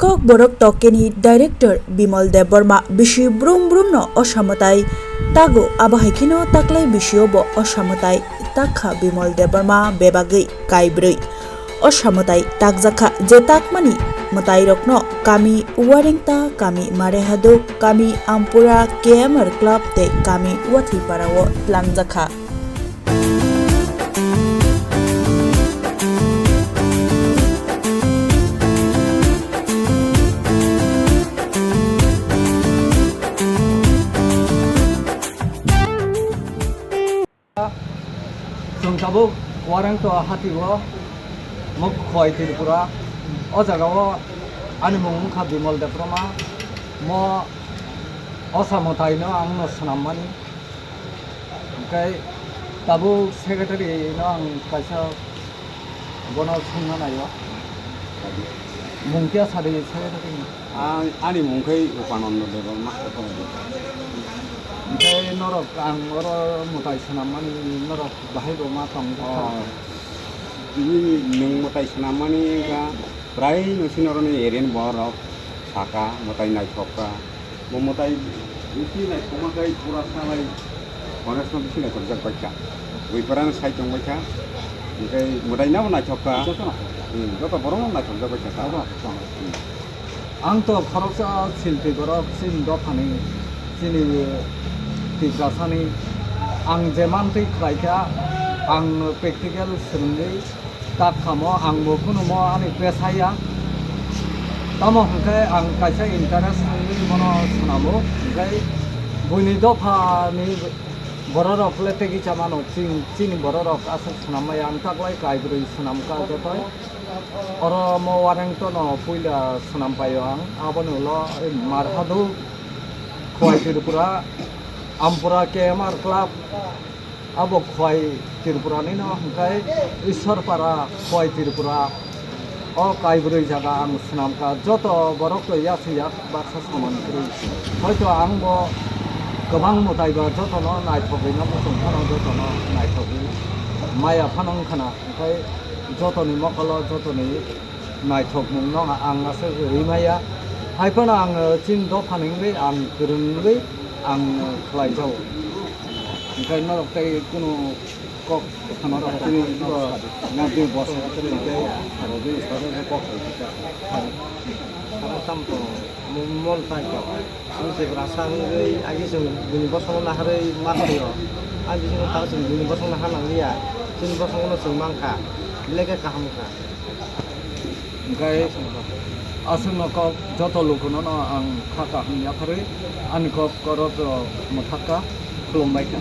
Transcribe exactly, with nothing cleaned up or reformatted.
Kokborok Tokeni Director Bimal Debbarma bisi brum brum no osa mwtai tago, abo hai kheno taklai bisio bo osa mwtai takha Bimal Debbarma bebagwi kaibrwi. Osa mwtai takjakha, je takmani mwtairokno kami Warengta, kami Marehaduk, kami Ampura, K M R Club tei kami Wathipara o tlangjakha. Chwng tabuk Warengta hati o, mo Khowai Tripura. O jaga o ani mung wngkha Bimal Debbarma. Mo osa mwtai no ang no swnam mani. Hwnkhe tabuk secretary no ang kaisa bono swngna naio. Mung khe sadi secretary ni? Ang, ani mung khe Upananda Debbarma. Hwnkhe norok ang oro mwtai swnam mani norok bahai bo ma tong kha? Oh, tini nwng mwtai swnam mani wngkha, prai no chini oro ni area ni borok saka mwtai naithok kha. Bo mwtai bisi naithokma khe pura salai Ganesh no bisi naithokjak bai kha. Buiphara no sai tong bai kha. Hwnkhe mwtai no naithok kha. Joto naithok kha. Hmm, joto borok no naithokjak bai kha. Joto naithok kha. Hmm. Ang to khoroksa silti borok chini dophani, chini Tiprasani. Ang je mantwi khlai kha, ang practical swrwngwi tak khamo, ang bo kunumo ani pesa ya. Tamo hwnkhe ang kaisa interest wngwi bono swnamo, hwnkhe buini dophani bororok le tegi chamano, chini, chini bororok aswk swnam maya, ang taklai kaibrwi swnam kha jotoi. Oro mo Warengta no puila swnam paio ang, aboni ulo Marhadu, Khowai Tripura, Ampura K M R Club, abo Khowai Tripura ni no, hwnkhe Ishwarpara, Khowai Tripura, o kaibrwi jaga ang swnam kha, joto borok to yak se yak baksa soman kwrwi. Hoito ang bo kwbang mwtai ba jotono naithogwi no, muchung phano jotono naithogwi maya phano wngkhana, hwnkhe jotoni mokolo, jotoni naithokmung no ang aswk rwi maya. Hai phano ang chini dophani wngwi ang kwrwngwi ang khlai jago. Hwnkhe norok tei kunu kok phano chini bo nabdi bwskango tei rwgwi sado kok. Sara tamo tong, mo-, mon tai tong. Ang Tiprasa wngwi agi chwng bini bosongo naharwi ma phaio. Ang bisingo ta chwng bini bosong nahar nangliya. Chini bosongono chwng mankha. Belai khe kaham wngkha. Hwnkhe aswkno kok joto lukuno no ang kha kaham yapharwi ani kok koro mwthakha, khulumbai kha.